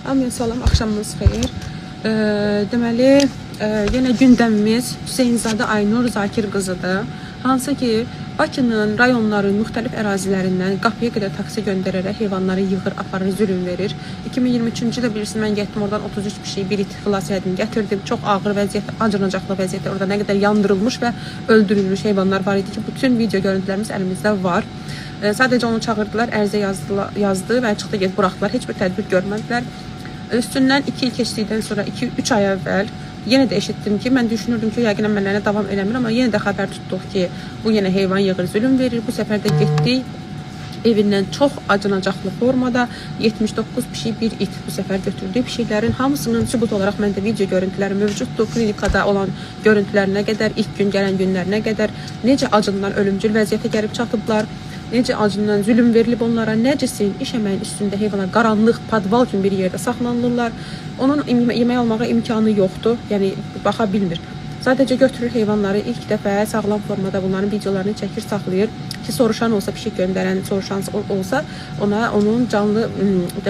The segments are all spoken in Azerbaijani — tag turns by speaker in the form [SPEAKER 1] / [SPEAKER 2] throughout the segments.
[SPEAKER 1] Hamıya salam, axşamınız xeyir. Deməli, yenə gündəmimiz Hüseynzadə Aynur Zakir qızıdır. Hansı ki, Bakının rayonların müxtəlif ərazilərindən qapıya qədər taksi göndərərək heyvanları yığır, aparır, zülm verir. 2023-cü ildə bilirsiniz, mən getdim oradan 33 pişik, bir it xilas elədim, gətirdim. Çox ağır vəziyyətdə, acınacaqlı vəziyyətdə orada nə qədər yandırılmış və öldürülmüş heyvanlar var idi ki, bütün video görüntülərimiz əlimizdə var. Sadəcə onu çağırdılar, ərizə yazdılar, yazdı və çıxdı get buraxdılar. Heç bir tədbir görmədilər. Üstündən 2 il keçdikdən sonra 2-3 ay əvvəl yenə də eşitdim ki, mən düşünürdüm ki, yəqin əməllərinə davam eləmir, amma yenə də xəbər tutduq ki, bu yenə heyvan yığır, zülm verir. Bu səfər də getdik evindən çox acınacaqlı formada 79 pişik, bir it bu səfər götürdü. Pişiklərin hamısının sübut olaraq məndə video görüntüləri mövcuddur. Klinikada olan görüntülərinə qədər, ilk gün gələn günlərinə qədər necə acından ölümcül vəziyyətə gəlib çatıblar. Necə acından zülm verilib onlara, nəcəsin iş əməyin üstündə heyvanlar qaranlıq, padval kimi bir yerdə saxlanılırlar. Onun yemək almağa imkanı yoxdur, yəni baxa bilmir. Sadəcə götürür heyvanları ilk dəfə sağlam formada bunların videolarını çəkir, saxlayır ki, soruşan olsa, pişik göndərən soruşan olsa, ona onun canlı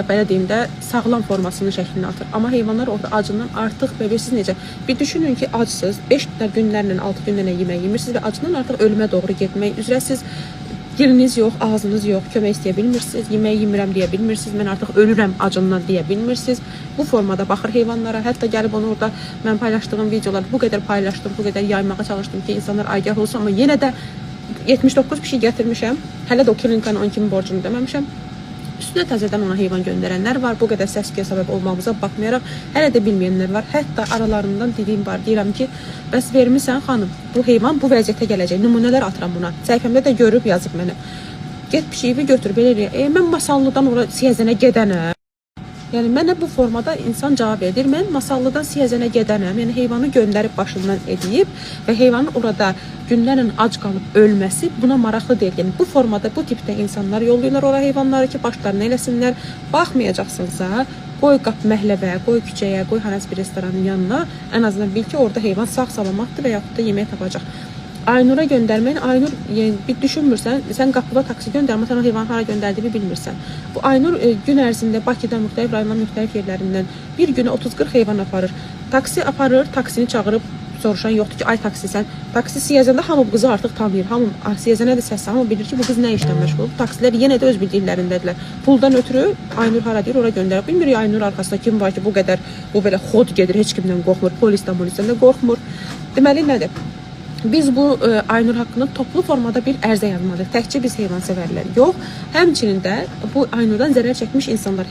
[SPEAKER 1] belə deyim də sağlam formasının şəklini atır. Amma heyvanlar orada acından artıq bilirsiniz necə. Bir düşünün ki, acsınız, 5 günlərlə, 6 günlərlə yemək yemirsiniz və acından artıq ölümə doğru getmək üzrəsiniz. Diliniz yox, ağzınız yox, kömək istəyə bilmirsiniz, yemək yemirəm deyə bilmirsiniz, mən artıq ölürəm acından deyə bilmirsiniz. Bu formada baxır heyvanlara, hətta gəlib onu orada mən paylaşdığım videoları bu qədər paylaşdım, bu qədər yaymağa çalışdım ki, insanlar agah olsun, amma yenə də 79 pişik gətirmişəm. Hələ də o klinikanın 12 min borcunu deməmişəm. Üstünə təzədən ona heyvan göndərənlər var. Bu qədər səs-küyə səbəb olmamıza baxmayaraq hələ də bilməyənlər var. Hətta aralarından dediyim var. Deyirəm ki, bəs vermisən xanım, bu heyvan bu vəziyyətə gələcək. Nümunələr atıram buna. Səhifəmdə də görüb yazıb mənə. Get pişiyi götür, belə eləyir. Mən Masallıdan ora Siyəzənə gedənəm. Yəni mənə bu formada insan cavab verir. Mən Masallıdan Siyəzənə gedənəm. Yəni heyvanı göndərib başından edib və heyvanın orada günlərlə ac qalıb ölməsi buna maraqlı deyil. Yəni bu formada, bu tipdə insanlar yollayırlar ora heyvanları ki, başlarına eləsinlər. Baxmayacaqsınsa, qoy qap məhləbə, qoy küçəyə, qoy hansısa bir restoranın yanına. Ən azından bil ki, orada heyvan sağ salamatdır və yaxud da yemək tapacaq. Aynura göndərməyin, Aynur yəni bir düşünmürsən, sən qapıda taksi göndərmə, sən o heyvanı hara göndərdiyini bilmirsən. Bu Aynur gün ərzində Bakıdan müxtəlif rayonların müxtəlif yerlərindən bir günə 30-40 heyvan aparır. Taksi aparır, taksini çağırıb soruşan yoxdur ki, ay taksi sən. Taksi Siyəzəndə hamı bu qızı artıq tanıyır. Hamı Siyəzənə də səs, hamı bilir ki, bu qız nə işlə məşğul. Taksilər yenə də öz bildiklərindədirlər. Puldan ötürü Aynur hara deyir, ora göndərir. Bilmir Aynur arxasında kim var ki, bu qədər bu belə xod gedir, heç kimdən qorxmur, polisdən, polisdən də qorxmur. Deməli nədir? Biz bu Aynur haqqında toplu formada bir ərizə yazmalıyıq. Təkcə biz heyvansevərlər yox, həmçinin də bu Aynurdan zərər çəkmiş insanlar,